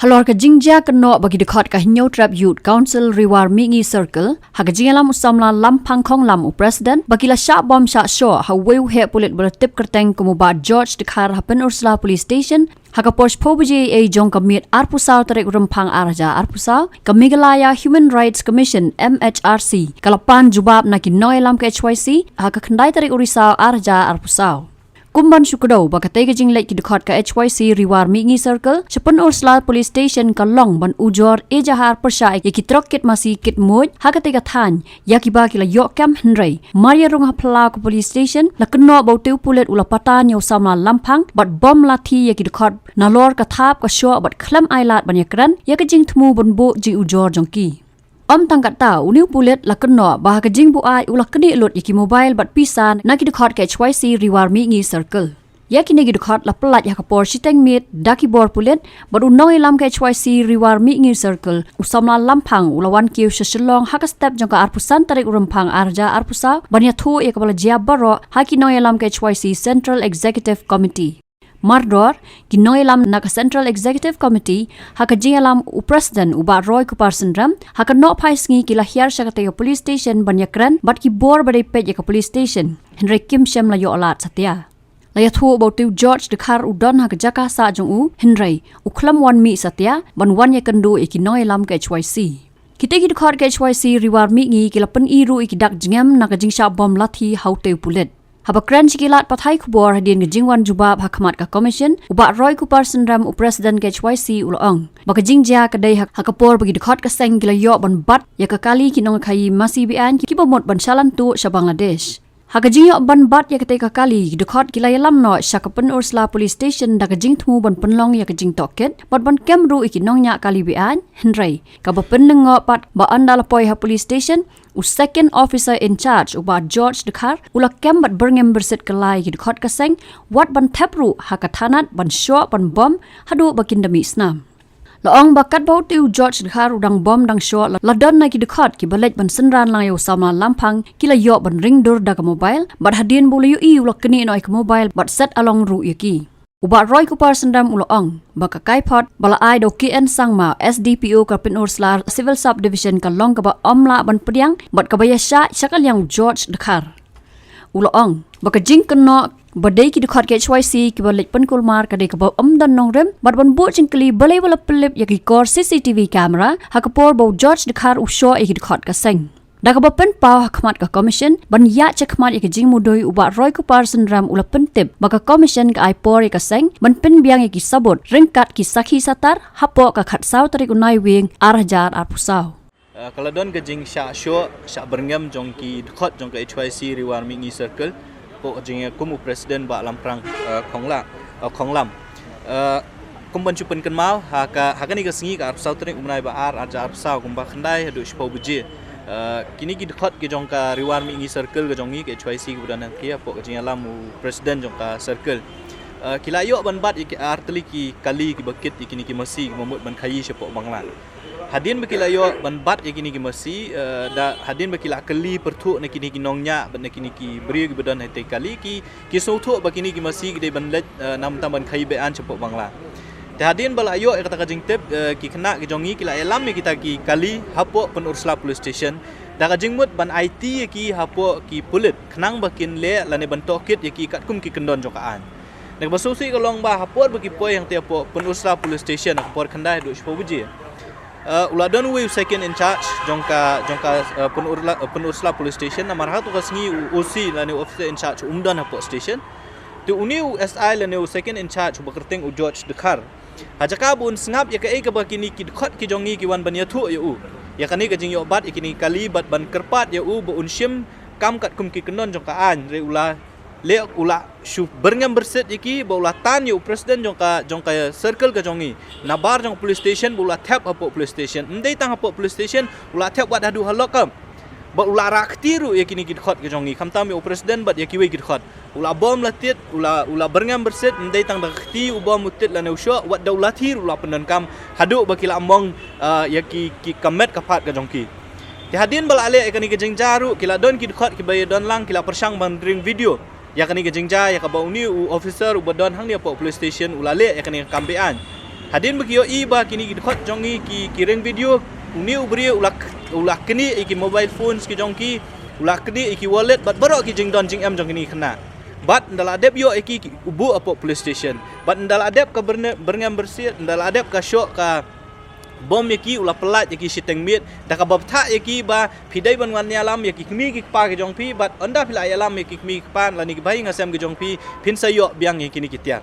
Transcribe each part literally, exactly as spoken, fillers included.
Halor ka jingjia kynnoh ba ki dkhot ka Hynñiewtrep Youth Council Ri War Mihngi Circle, ha ka jingïalam u samla Lamphang Khonglam u president, ba ki la shah bom shah shoh ha uwei u heh pulit ba la tip kyrteng kum u Bah George Dkhar ha Pynursla Police Station, ha ka por shiphew baje ei jong ka miet arphew saw tarik u Rymphang ar hajar arphew saw, ka Meghalaya Human Rights Commission, M H R C, ka la pan jubab na ki nongïalam ka H Y C ha ka khyndai tarik u Risaw ar hajar arphew saw. Kum ban shu kdew ba katei ka jingleit ki dkhot ka H Y C Ri War Mihngi Circle sha Pynursla Police Station ka long ban ujor ejahar pyrshah ïa ki trok kit masi kit muid ha katei ka thaiñ, ïa kiba ki la ïoh kem, hynrei mar ïa rung ha phyllaw ka police station, la kynnoh ba utei u pulit u la patan ïa u samla Lamphang bad bom lathi ïa ki dkhot nalor ka thap ka shoh bad khlem ailad ban ïakren ïa ka jingthmu ban buh jingujor jong ki. Ym tang katta, une u pulit la kynnoh ba ha ka jingbuaid u la knieh lut ïa ki mobile bad pisa na ki dkhot ka H Y C Ri War Mihngi Circle. Ïa kine ki dkhot la pyllait ha ka por shiteng miet da ki bor pulit, bad u nongïalam ka H Y C Ri War Mihngi Circle, u samla Lamphang, u la wan kiew sha Shillong ha ka step jong ka arphew san tarik u Rymphang ar hajar arphew saw ban ïathuh ïa kaba la jia baroh ha ki nongïalam ka H Y C Central Executive Committee. Mardor, ki nongïalam na ka Central Executive Committee, ha ka jingïalam u president u Bah Roy Kupar Synrem, ha ka nohphai sngi ki la hiar sha katei ka police station ban ïakren bad ki bor ba dei peit ïa ka police station, hynrei kim shym la ïoh lad satia. La ïathuh ba utei u George Dkhar u don ha ka jaka sah jong u, hynrei u khlem wan mih satia ban wan ïakynduh ïa ki nongïalam ka H Y C. Kitei ki dkhot ka H Y C Ri War Mihngi ki la pyni ruh ïa ki dak jingem na ka jingshah bom lathi ha utei u pulit. Haba kren sha ki lad pathai khubor hadien ka jingwan jubab ha khmat ka commission, u Bah Roy Kupar Synrem, u president ka H Y C, u la ong ba ka jingjia ka dei ha, ha ka por ba ki dkhot ka seng ki la ïoh ban bat ïa ka kali ki nongkhaïi masi be-aiñ kiba mut ban shalan tuh sha Bangladesh. Ha ka jingïoh ban bat ïa katei ka kali, ki dkhot ki la ïalam noh sha ka Pynursla Police Station da ka jingthmu ban pynlong ïa ka jingtohkit bad ban kem ruh ïa ki nongñiah kali be-aiñ, hynrei kaba pynlyngngoh pat ba ynda la poi ha police station, u second officer in charge u Bah George Dkhar u la kem bad byrngem byrsit kylla ïa ki dkhot ka seng, wat ban thep ruh ha ka thanat ban shoh ban bom haduh ba kin da mih snam. La ong ba katba utei u George Dkhar u dang bom dang shoh, la, la don na ki dkhot kiba leit ban synran lang ïa u samla Lamphang, ki la ïoh ban ring dur da ka mobile, bad hadien ba u la ïohi u la knieh noh ïa ka mobile bad set along ruh ïa ki. U Bah Roy Kupar Synrem u la ong ba ka kaiphod ba la ai da u K N Sangma, S D P O ka Pynursla Civil Sub Division, ka long kaba ym lah ban pdiang bad kaba ïaishah sha ka liang u George Dkhar. U la ong ba ka jingkynnoh ba dei ki dkhot ka H Y C kiba leit pynkulmar ka dei kaba ym don nongrim bad ban buh jingkylli balei ba la pynlip ïa ki kor C C T V camera ha ka por ba u George Dkhar u shoh ïa ki dkhot ka seng. Da kaba pynpaw ha khmat ka commission ban ïaid shakhmat ïa ka jingmudui, u Bah Roy Kupar Synrem u la pyntip ba ka commission ka ai por ïa ka seng ban pynbiang ïa ki sabut ryngkat ki sakhi satar hapoh ka khatsaw tarik u Naiwieng ar hajar arphew saw. Uh, ka la don ka jingshah shoh shah byrngem jong ki dkhot jong ka H Y C Ri War Mihngi Circle, hapoh ka jingïakum u president Bah Lamphang, uh, Khongla, uh, Khonglam. Uh, kum ban shu pynkynmaw, ha ka, ha kane ka sngi ka arphew saw tarik u bnai ba ar, ar hajar arphew saw, kumba khyndai haduh shiphew baje, uh, kine ki dkhot ki jong ka Ri War Mihngi Circle ka jong ngi, ka H Y C kiba don hangtei, hapoh ka jingïalam u president jong ka circle, uh, ki la ïoh ban bat ïa ki artylli ki kali kiba kit ïa kine ki masi kiba mut ban khaïi shapoh Bangla. Hadien ba ki la ïoh ban bat ïa kine ki masi, uh, da hadien ba ki la kylli pyrthuh na kine ki nongñiah bad na kine ki briew kiba don hatei kali, ki, ki sngewthuh ba kine ki masi ki dei ban leit, uh, namar ban khaïi be-aiñ shapoh Bangla. Te hadien ba la ïoh ïa kata ka jingtip, uh, ki khynnah ki jong ngi ki la ïalam ïa kita ki kali hapoh Pynursla Police Station da ka jingmut ban aiti ïa ki hapoh ki pulit khnang ba kin leh lane ban tohkit ïa ki katkum ki kyndon jong ka aiñ. Na kaba sngewsih ka long ba ha por ba ki poi hangtei hapoh Pynursla Police Station ha ka por khyndai haduh shiphew baje, uh, u la don uwei u second in charge jong ka, jong ka, uh, Pynursla, uh, Pynursla Police Station, namar ha tu ka sngi u O C lane u officer in charge um don hapoh station. Te une u S I lane u second in charge uba kyrteng u George Dkhar, ha jaka ba un sngap ïa kaei kaba kine ki dkhot ki jong ngi ki wan ban ïathuh ïa u, ïa kane ka jingïoh bat ïa kine ki kali bad ban kyrpad ïa u ba un shim kam katkum ki kyndon jong ka aiñ, hynrei u la leh, u la shu byrngem byrsit ïa ki, ba u la tan ïa u president jong ka, jong ka circle ka jong ngi nabar jong ka police station, ba u la thep hapoh police station. Ym dei tang hapoh police station, u la thep wat haduh ha lockup. Ba u la rah kti ruh ïa kine ki dkhot ki jong ngi, khamtam ïa u president bad ïa kiwei ki dkhot. U la bom la tied, u la, u la byrngem byrsit, ym dei tang da ka kti u bom u tied lane u shoh, wat da u lathi ruh u la pyndonkam haduh ba ki la mong, ah, ïa ki, ki, ka met ka phad ka jong ki. Te hadien ba la leh ïa kane ka jingjia ruh, ki la don ki dkhot kiba ïadon lang, ki la pyrshang ban ring video ïa kane ka jingjia, ïa kaba une u officer uba don hangne hapoh police station u la leh ïa kane ka kam be-aiñ. Hadien ba ki ïohi ba kine ki dkhot jong ngi ki, ki ring video, une u briew u la, u la knieh ïa ki mobile phones ki jong ki, u la knieh ïa ki wallet bad baroh ki jingdon jingem jong kine ki khynnah. Bad ynda la dep ïoh ïa ki, ki buh hapoh police station. Bad ynda la dep ka byrne-, byrngem byrsiet, ynda la dep ka shoh ka bom ïa ki, u la pyllait ïa ki shiteng miet, da kaba bthah ïa ki ba phi dei ban wan ïalam ïa ki kmie ki kpa ki jong phi, bad ynda phi la ïalam ïa ki kmie ki kpa lane ki bahaïing hasem ki jong phi, phin sa ïoh biang ïa kine ki tiar.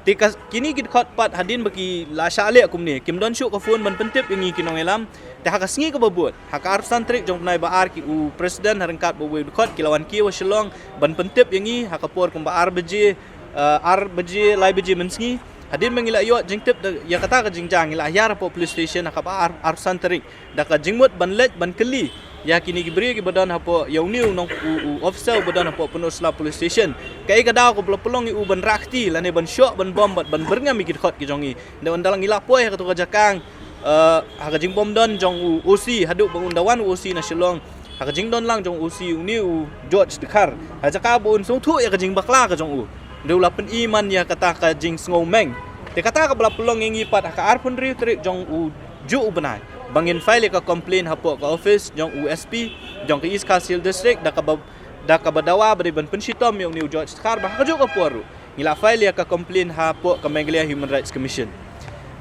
Te ka, kine ki dkhot pat hadien ba ki la shah leh kumne, kim don shuh ka phone ban pyntip ïa ngi ki nongïalam. Te ha ka sngi kaba bud, ha ka arphew san tarik jong u bnai ba ar, ki u president ha ryngkat bad uwei u dkhot ki la wan kiew ha Shillong ban pyntip ïa ngi ha ka por kumba ar baje, eh, ar baje, lai baje mynsngi. Hadien ba ngi la ïoh jingtip da, ïa kata ka jingjia, ngi la hiar hapoh police station ha kaba ar, arphew san tarik da ka jingmut ban leit ban kylli ïa kine ki briew kiba don hapoh, ïa une u nong, u, u officer uba don hapoh Pynursla Police Station, kaei ka daw kaba la pynlong ïa u ban rah kti lane ban shoh, ban bom bad ban byrngem ïa ki dkhot ki jong ngi. Ynda ynda la ngi la poi ha kato ka jaka, eh, ha ka jingbymdon jong u O C, haduh ba ynda wan u O C na Shillong, ha ka jingdon lang jong u O C, une u George Dkhar, ha jaka ba un sngewthuh ïa ka jingbakla ka jong u, ynda u la pyni man ïa kata ka jingsngewmeng. Te kata kaba la pynlong ïa ngi pat ha ka arphew hynriew tarik jong u juh u bnai, ba ngin file ïa ka complaint hapoh ka office jong u S P jong ka East Khasi Hills District, da kaba, da kaba dawa ba dei ban pynshitom ïa une u George Dkhar. Bad ha kajuh ka por ruh ngi la file ïa ka complaint hapoh ka Meghalaya Human Rights Commission.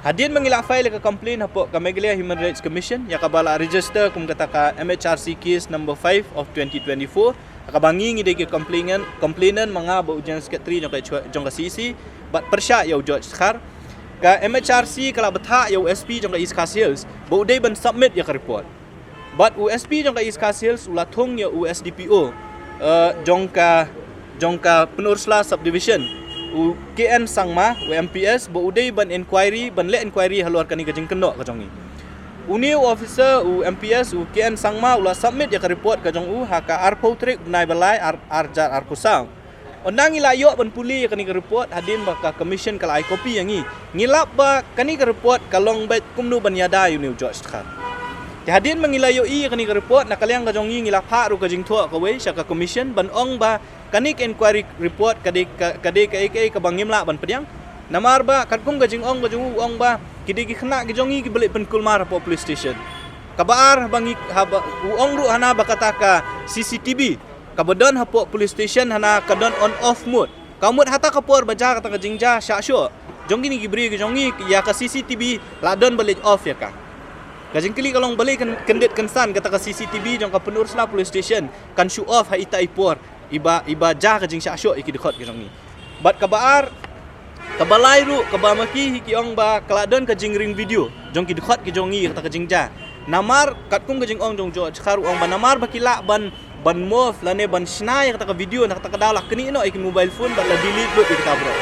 Hadien ba ngi la file ïa ka complaint hapoh ka Meghalaya Human Rights Commission, ïa kaba la register kum kata ka M H R C case number five of twenty twenty-four, ha kaba ngi ngi dei ki complainant, complainant ma nga bad u General Secretary jong ka, jong ka C C, bad pyrshah ïa u George Dkhar, ka M H R C ka la bthah ïa u S P jong ka East Khasi Hills ba u dei ban submit ïa ka report. Bad u S P jong ka East Khasi Hills u la thung ïa u S D P O, eh, jong ka, jong ka Pynursla Subdivision, u K N Sangma, u M P S, ba u dei ban inquiry, ban leh inquiry halor kane ka jingkynnoh ka jong ngi. Une u officer, u M P S, u K N Sangma, u la submit ïa ka report ka jong u ha ka arphew tarik bnai ba lai, ar, ar hajar arphew saw. Ynda ngi la ïoh ban pule ïa kane ka report, hadien ba ka commission ka la ai copy ïa ngi, ngi lap ba kane ka report ka long beit kumno ban ïada ïa une u George Dkhar. Te hadien ba ngi la ïohi ïa kane ka report, na ka liang ka jong ngi ngi la phah ruh ka jingthoh kawei sha ka commission ban ong ba kane ka inquiry report ka dei ka, ka dei kaei kaei kaba ngim lah ban pdiang. Namar ba katkum ka jingong ka jong u, u ong ba ki dei ki khynnah ki jong ngi kiba leit pynkulmar hapoh police station. Kaba ar, haba ngi, haba u ong ruh hana ba kata ka C C T V kaba don hapoh police station hana ka don on off mode. Ka mut hata ka por ba jia kata ka jingjia shah shoh jong kine ki briew ki jong ngi, ïa ka C C T V la don ba leit off ïa ka. Ka jingkylli ka long balei kyn-, kyndit kynsan kata ka C C T V jong ka Pynursla Police Station kan shu off ha ita i por iba, iba jia ka jingshah shoh ïa ki dkhot ki jong ngi. Bad kaba ar, kaba lai ruh, kaba ma ki hi ki ong ba ka la don ka jingring video jong ki dkhot ki jong ngi ïa kata ka jingjia. Namar katkum ka jingong jong u George Dkhar, u ong ba namar ba ki lah ban, ban morph lane ban shna ïa kata ka video, na kata ka daw la knieh noh ïa ki mobile phone bad la delete lut ïa kita baroh.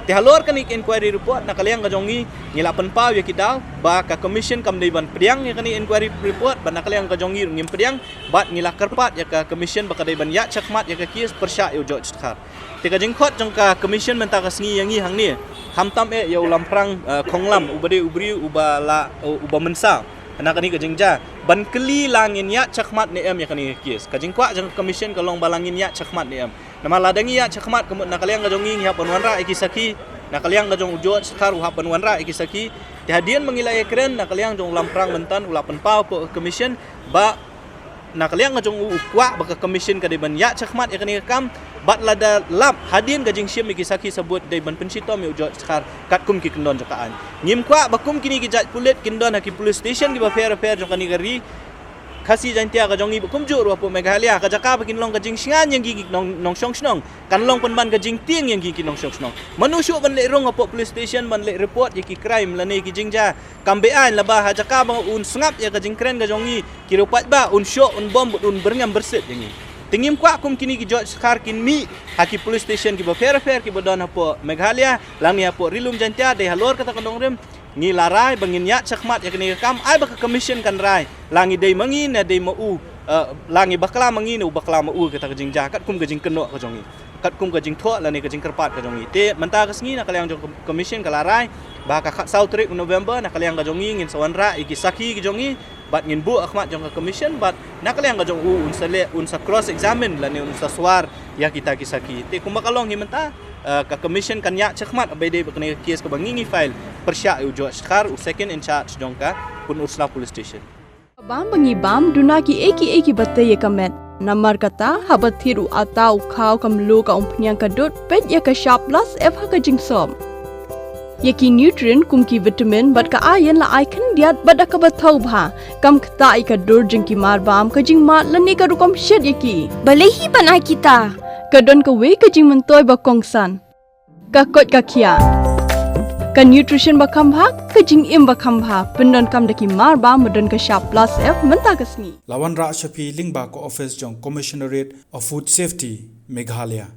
Te halor kane ka inquiry report, na ka liang ka jong ngi ngi la pynpaw ïa ki daw ba ka commission kam dei ban pdiang ïa kane inquiry report, bad na ka liang ka jong ngi ruh ngim pdiang, bad ngi la kyrpad ïa ka commission ba ka dei ban ïaid shakhmat ïa ka case pyrshah ïa u George Dkhar. Te ka jingkhot jong ka commission mynta ka sngi ïa ngi hangne, khamtam eh ïa u Lamphrang, eh, Khonglam, uba dei u briew uba la, uba mynsaw na kane ka jingjia, ban kylli la ngin ïaid shakhmat ne em ïa kane ka case. Ka jingkwah jong ka commission ka long ba la ngin ïaid shakhmat ne em. Namar lada ngi ïaid shakhmat, ka mut na ka liang ka jong ngi ngi hap ban wanrah ïa ki sakhi, na ka liang ka jong u George Dkhar u hap ban wanrah ïa ki sakhi. Te hadien ba ngi la ïakren, na ka liang jong u Lamphrang mynta u la pynpaw hapoh ka commission ba na ka liang ka jong u, u kwah ba ka commission ka dei ban ïaid shakhmat ïa kane ka kam, bad lada lap hadien ka jingshim ïa ki sakhi sabut dei ban pynshitom ïa u George Dkhar katkum ki kyndon jong ka aiñ. Ngim kwah ba kum kine ki jait pulit kin don ha ki police station kiba pher bapher jong kane ka ri Khasi Jaiñtia ka jong ngi, bad kumjuh ruh hapoh Meghalaya, ka jaka ba kin long ka jingshngaiñ ïa ngi ki nong, nongshong shnong, kan long pynban ka jingtieng ïa ngi ki nongshong shnong. Mano shuh ban leit rung hapoh police station ban leit report ïa ki crime lane ki jingjia kam beaiñ, laba ha jaka ba un sngap ïa ka jingkren ka jong ngi, ki riewpaidbah, un shoh, un bom bad un byrngem byrsit ïa ngi. Te ngim kwah kum kine ki George Dkhar kin mih ha ki police station kiba pher bapher kiba don hapoh Meghalaya lane hapoh Ri Lum Jaiñtia. Dei halor kata ka nongrim ngi la rai ba ngin ïaid shakhmat ïa kane ka kam, ai ba ka commission kan rai la ngi dei ma ngi ne dei ma u, eh, la ngi bakla ma ngi ne u bakla ma u kata ka jingjia katkum ka jingkynnoh ka jong ngi, katkum ka jingthoh lane ka jingkyrpad ka jong ngi. Te mynta ka sngi na ka liang jong ka commission ka la rai ba ka khatsaw tarik u November, na ka liang ka jong ngi ngin sa wanrah ïa ki sakhi ki jong ngi bad ngin buh ha khmat jong ka commission, bad na ka liang ka jong u un sa leh, un sa cross examine lane un sa swar ïa kita ki sakhi. Te kumba ka long hi mynta, eh, ka commission kan ïaid shakhmat, haba ïadei bad kane ka case kaba ngi ngi file Pyrshah ïa u George Khar, u second in charge jong ka Pynursla Police Station. Bam ba ngi bam duna ki ei ki ei kiba tei ïa ka met. Namar kata haba thied u ata u khaw ka mluh ka umphniang ka dud, peit ïa ka Shap Plus F ha ka jingsop. Ïa ki nutrient kum ki vitamin bad ka iron la ai khyndiat bad da kaba thaw bha. Kam ktah ïa ka dur jong ki marbam, ka jingmad lane ka rukom shet ïa ki. Balei hi ban ai kita? Ka don kawei ka jingmyntoi ba kongsan. Ka koit ka khiah. Ka nutrition ba kham bha, ka jingim ba kham bha. Pyndonkam da ki marbam ba don ka Shap Plus F mynta ka sngi. La wanrah sha phi lyngba ka office jong Commissionerate of Food Safety, Meghalaya.